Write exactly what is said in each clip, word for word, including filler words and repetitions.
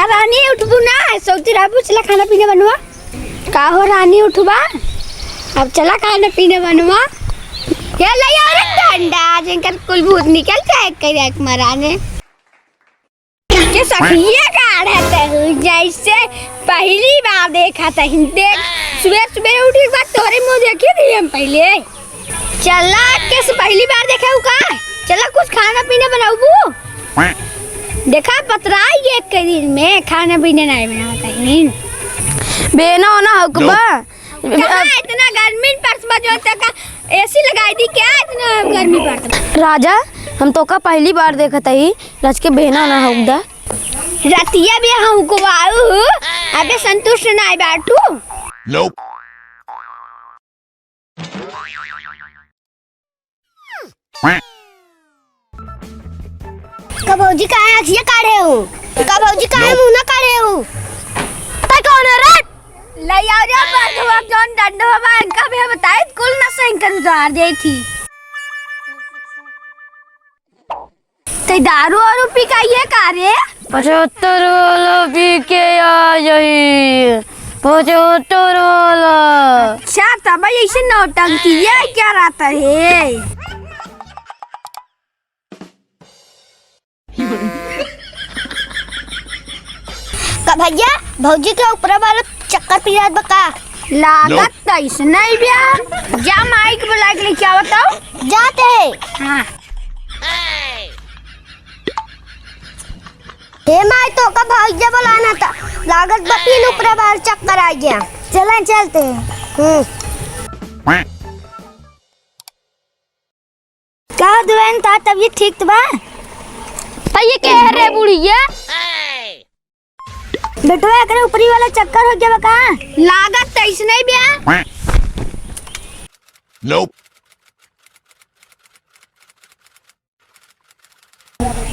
रानी उठबू ना, सोती रहबू, चला खाना पीना बनवा। का हो रानी उठबा, अब चला खाना पीना बनवा। ये ले आओ रे डंडा, जिनकर कुल भूत निकल जाए करिया के मराने। के सखिया काढ़त हूँ, जैसे पहली बार देखत हूँ। देख, सुबह सुबह उठी के बाद तोरे मुँह देखी थी हम पहले। चला, के से पहली बार देखे हूँ का? चला, कुछ खाना पीना बनाऊबू। देखा, पतराई एक के दिन में खाना पीना नहीं बनावत हूँ। बेना होना हक बा। कहाँ इतना गर्मी पड़त बा जो तक एसी लगाई दी क्या? इतना गर्मी पड़त बा। राजा, हम तोका पहली बार देखत हई, रच के बेना ना हौक दा। रतिया भी हौकवाऊ हूँ, अबे संतुष्ट नाई बाटू। Nope। का भौजी काहे अखिया काढ़े हूँ? का भौजी काहे मुँह ना काढ़े हूँ? तै कौन है रे? ले आओ रे, बर्थवा जौन डंडवा बा, इनका भी बताए, कुल नशा इनकर उतार देई थी। तै दारू वारू पी का ये का रे? पचहत्तर वाला पी के आ जाई, पचहत्तर वाला। अच्छा, तब ऐसे नौटंकी ये क्या रहता है? का भैया, भौजी के ऊपर वाला चक्कर पिरात बा का? लागत त ऐसे नहीं बा। जा माई के बुला के लेके आवत हूँ। जाते हैं। हाँ। हे माई, तोका भौजी बुलाना था। लागत बा तीन ऊपर वाला चक्कर आ गया। चला चलते हैं। हम्म। का दुआइन, तोहार तबीयत ठीक त बा? त ये के है रे बुढ़िया? बेटवा, एकरे ऊपरी वाला चक्कर हो गया बा का? लागत त ऐसे नहीं बा। Nope।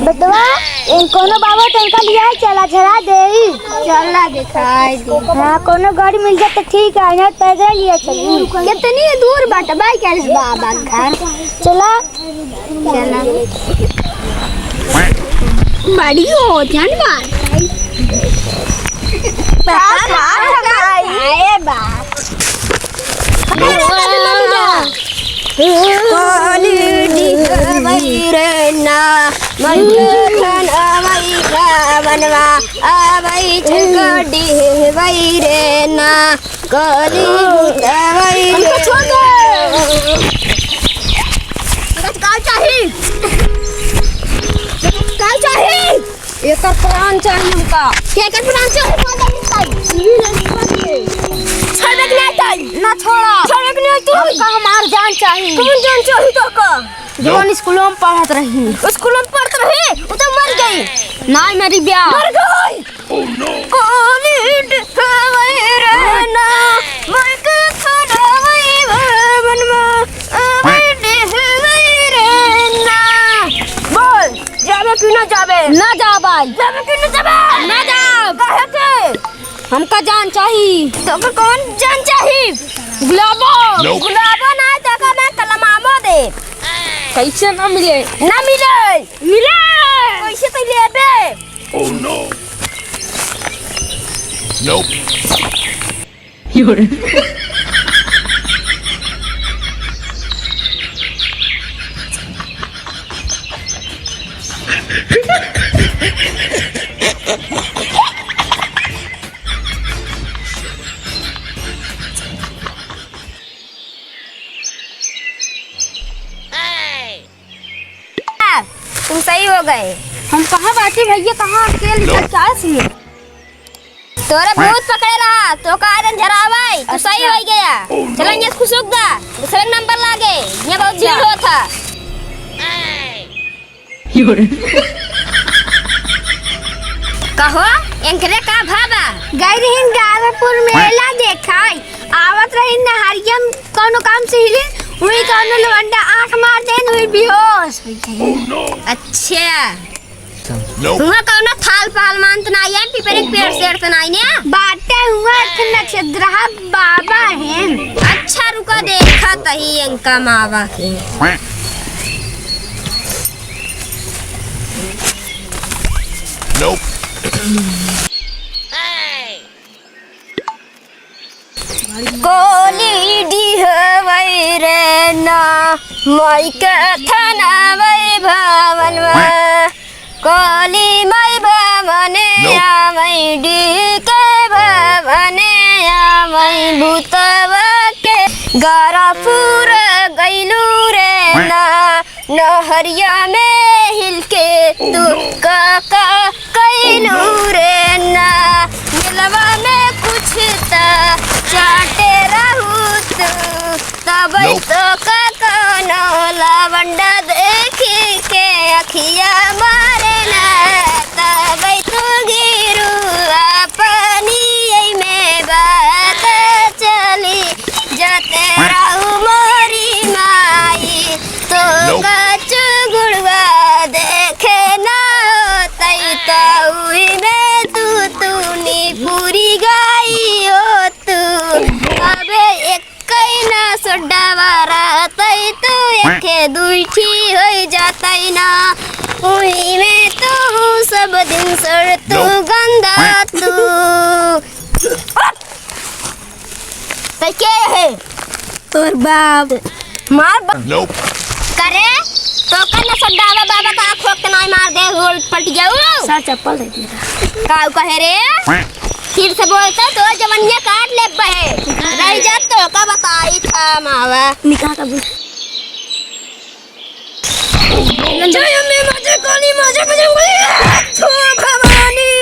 बेटवा, इन कोनो बाबा टंका लिया है, चला झरा देई। चला दिखाई दे। हाँ, कोनो गाड़ी मिल जाए तो ठीक है, नहीं पैदल लिया चली। कितनी दूर बाटे भाई, कैसे बाबा घर? चला। चला। बड़ी हो जान बात। बता, बता, बता, बता। आए बा। काली दिहवई रे ना, मन खान आवई रावणवा, आवई छकड़ी हेवई रे ना, काली दिहवई हमको रे छोड़ दो। ना। का चाही? का चाही? एकर प्राण चाही हमका। के एकर प्राण चाही? छोड़बे के नहीं चाही। ना छोड़ा। छोड़बे के नहीं तू। हमका हमार जान चाही। कौन जान चाही तोका? जौन स्कूलों में पढ़त रही। स्कूलों में पढ़त रही? उ तो मर गई। नाहीं मरी ब्या। मर गई। कोलिड हवाई रे ना, मर के थोड़ा वही भवन में, हवाई हवाई रे ना। बोल। जाबे कि ना जाबे? ना जाब भाई। जाबे कि ना जाबे? ना जाब। काहे के? हमका जान चाही। तोका कौन जान चाही? गुलाबो। Nope। गुलाबो ना, तोका मैं कलमामो दे। कैसे ना मिले? ना मिले। मिले। कैसे तो लेबे? Oh no। Nope। तुम सही हो गए। हम कहाँ बाटी भैया, कहाँ अकेले का क्या सीन? तोरे भूत पकड़े रहा, तोका आयरन झरावाई, तू सही हो गया। चलेंगे खुशुक दा, दूसरे नंबर लागे, ये बहुत भीड़ होता। कहो, एंकरे का भावा? गई रहीन गाजीपुर मेला देखाई, आवत रहीन नहरिया में कौनो काम से हिली, वही कौनो लवंडा आंख मार देन, वही बेहोश हो गए। अच्छा। Nope। हुआ कौनो थाल पाल मान त नाई है, पिपरे के पेड़ सेड़ त नाई ने? बाटे हुआ एक नक्षत्रहा बाबा हैं। अच्छा रुका देखा तही इनका मावा के। Nope। कोली डिहवै रे ना, माई के थनवै भवनवा। कोली माई भवने आवै, डी के भवने आवै, भूतवा के गरपुर गइलू रे ना। नहरिया में हिल के तू का का कइलू रे ना। मेलवा में कुछ त चाटे रहू तू, तबै तो का कौनो लवंडा देखी के अखिया मारे ना। तबै तू गिरू अपनी में बात चली जाते रहू मोरी माई। तो का चुगुड़वा देखे ना होतै, तो उही में तू तूनी पूरी गई हो तू। अबे एक कई ना सोडावा रहतै, तू एके दुई ठी होई जातै ना। उही में तू सब दिन सड़ तू गंदा तू। तै के है? तोर बाप। मार बा-, Nope। करे, तो का न सड्डावा बाबा का आँख खोक के नाई मार दे, गोल पलट जाऊ। सर चप्पल दे दिया। काऊ कहे रे? फिर से बोलते तो जवनिया काट ले बहे। रह जा तो का बताई था मावा। निकाल का भी। जय अम्बे माता काली माता बजरंग बली। छो भवानी।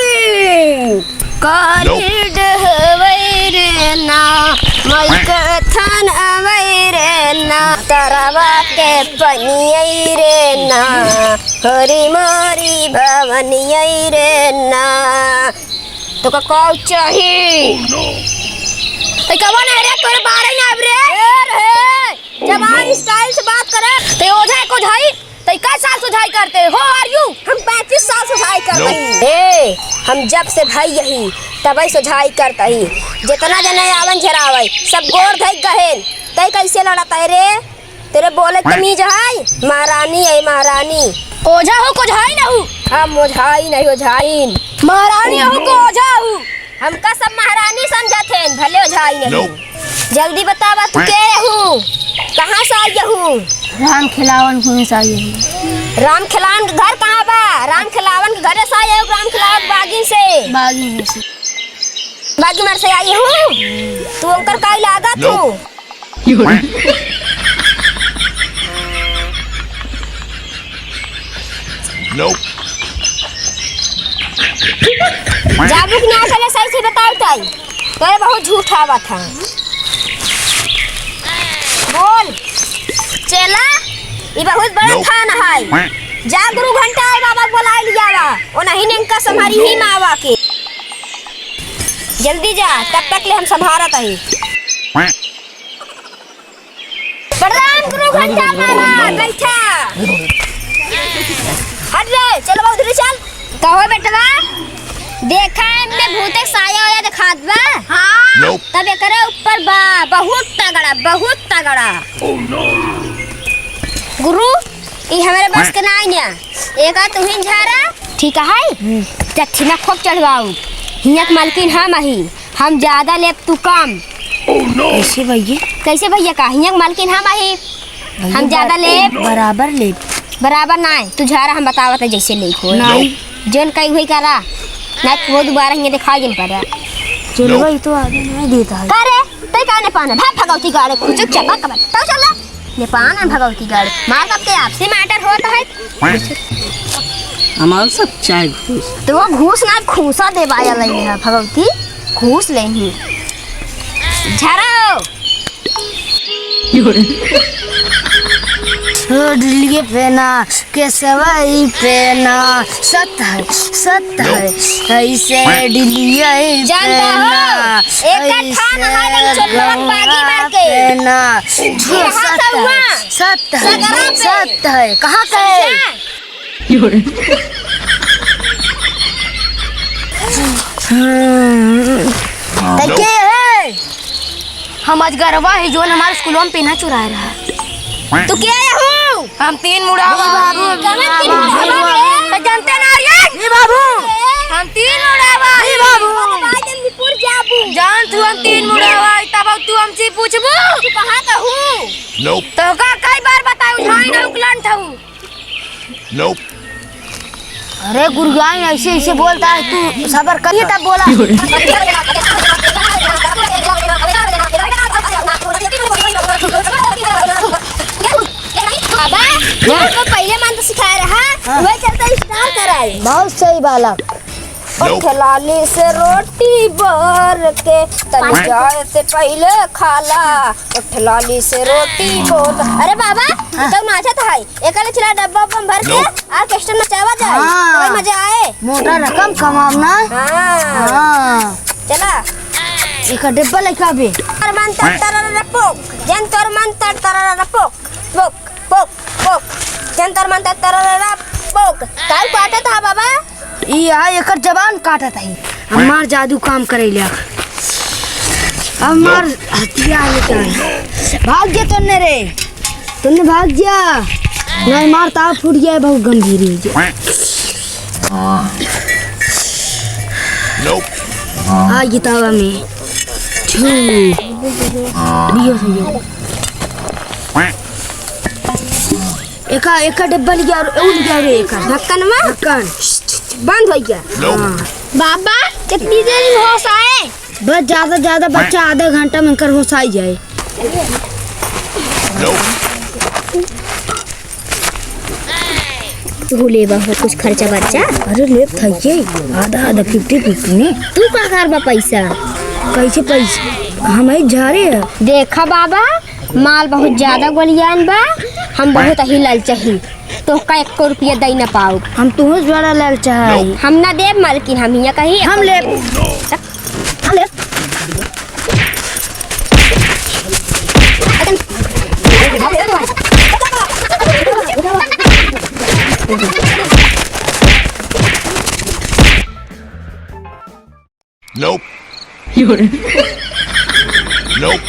काली डहवै रे ना, मई के थान आवै रे ना, तरवा के पनियै रे ना, हरी मारी भवनियै रे ना। तो का काऊ चाही? तो कवन है रे, तोरे बारे ना अब रे। ए रे। जब आप style से बात करे, ते ओझा को झाई, ते इक्कीस साल से झाई करते हो, are you? हम पैंतीस साल से झाई करते हैं। ए, हम जब से भाई यही, तबै से झाई करते ही। जितना जने आवन झरावे, सब गोड़ धई कहेन, ते कैसे लड़त है रे? तेरे बोले तमीज है? महारानी है, महारानी। ओझा हो, को झाई ना हूँ। हम ओझाई नहीं, ओझाइन। महारानी हो, को ओझा हूँ। हमका सब महारानी समझत हैं, भले ओझाई नहीं। Nope। जल्दी बतावा, तू के हूँ? कहाँ से आई हूँ? राम खिलावन कुएं से आई हूँ। राम खिलावन के घर कहाँ बा? राम खिलावन के घरे से आई हूँ, राम खिलावन बागी से। बागी में से। बागी मर से आई हूँ? तू उनकर काई लागत हूँ? Nope। Nope। जाबू कि ना, पहले सही से बताओ ताई। तोरे बहुत झूठ आवत है। बोल। चेला, ई बहुत बड़ा Nope। थान है। जा गुरु घंटा है, बाबा के बोलाए लियावा। ओ नहीं नेंका संभारी ही मावा के। जल्दी जा, तब तक ले हम संभारत हई। प्रणाम गुरु घंटा मारा, बैठा। हट रे, चल बा उधर चल। कहो बेटवा, देखा एमे भूते साया ओया देखात बा? हाँ। Nope। तब एकरे ऊपर बा, बहुत तगड़ा, बहुत तगड़ा। गुरु, ई हमरे बस के नाई ना। एका तुहिन झारा। ठीक है? हम्म। जत्थी में खूब चढ़वाऊ। हियाँ के मालकिन हम अही। हम ज्यादा लेब, तू कम। कैसे भैया? कैसे भैया का? हियाँ के मालकिन हम अही। भैया हम ज्यादा बर-, लेब। बराबर लेब। बराबर ना है। तू झारा हम बतावत है जैसे लेब हो। नहीं। जौन कही वही करा। ना तो वो दोबारा हियाँ दिखाई जिन पड़ा। चलो भाई, तो आगे नहीं देता है। का रे? तै का नेपान है? भाग भगवती गाड़े, चुपचाप भाग कमर। तब चल। नेपान है भगवती गाड़े। मार बाप के आपसी matter होत है। हमार सब चाहे घूस। तो वो घूस ना, घूसा देवाया लई है भगवती। घूस लेही। झरो। छोड़ लिए पेना, के सवाई पेना, सत है, सत है, ऐसे डिलिया ही जानता पेना, हो, एक ऐसे ठान है रंग चोरवन बागी मार के। पेना, ये कहाँ सत से हुआ? है, सत है, सगरा पे। सत है, कहाँ का है? समझा? हम्म। तो के है? हम अजगरवा है, जोन हमारे स्कूल में पेना चुराए रहा। तू के है हूँ? हम तीन मुड़ावा। कवन तीन मुड़ावा रे? तो जानते ना रे? जी बाबू। हम तीन मुड़ावा। जी बाबू। भाई जल्दीपुर जाबू। जान तू हम तीन मुड़ावा, इतना तू हमसे पूछबू? तू कहाँ का हूँ? Nope. तो का कई बार बताऊ, झाई ना उकलन ठऊ। Nope. अरे गुरुआइन, ऐसे ऐसे बोलता है, तू सबर करिए तब बोला। बाबा, ये तो पहिले मन तो सिखाए रहा, हाँ। वही चलते start कराए। बहुत सही बालक। उठ लाली से रोटी बोर के, तनी जाए से पहिले खाला। उठ लाली से रोटी बोर। अरे बाबा, हाँ। तो नाचत है, एकले चला डब्बा उब्बा में भर के orchestra नचावा जाए, हाँ। तो मजा आए। मोटा रकम कमाब ना। हाँ। हाँ। चला। एक डब्बा लेके आबे। तोर मन तर तरर पोक, जन तोर मन तर तरर पोक, पोक, पोक, पोक, जन तोर मन तर तरर पोक। काऊ काटत हा बाबा? ई हा एकर जबान काटत है। हमार जादू काम करे लिया। हमार हथियार निकाल। भाग जा तन्ने रे। तन्ने भाग जा। नहीं मार ताव फूट गया, बहुत गंभीर है जे। आ गई तावा में। छू। दियो से दियो। एका, एका डब्बा लिया और ऊ लिया रे एका। ढक्कन में? ढक्कन। बंद हो गया। हाँ। बाबा, कितनी देर में होश आए? बस ज्यादा, ज्यादा बच्चा आधा घंटा में कर होश आई जाए। तू लेबा हो कुछ खर्चा बर्चा? अरे लेब था ये, आधा आधा, fifty fifty ने। तू का करबा पैसा? कैसे पैसा? हम ही जा रहे हैं। देखा बाबा, माल बहुत ज्यादा गोलियान बा, हम बहुत ही लालचही, तोहका एको रुपया दई ना पाउब। हम तुहसे बड़ा लालचा है। हम ना देब मालकिन, हम हिया कहीं हम लेब। हम लेब। Nope. Nope.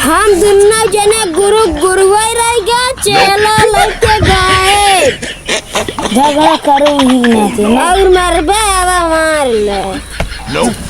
हम दुन्नो जने गुरु गुरुवाई रह गया, चेला लइके गायब। झगड़ा करो ही ना थे, ना। और मरबे आवा मार ले। Nope.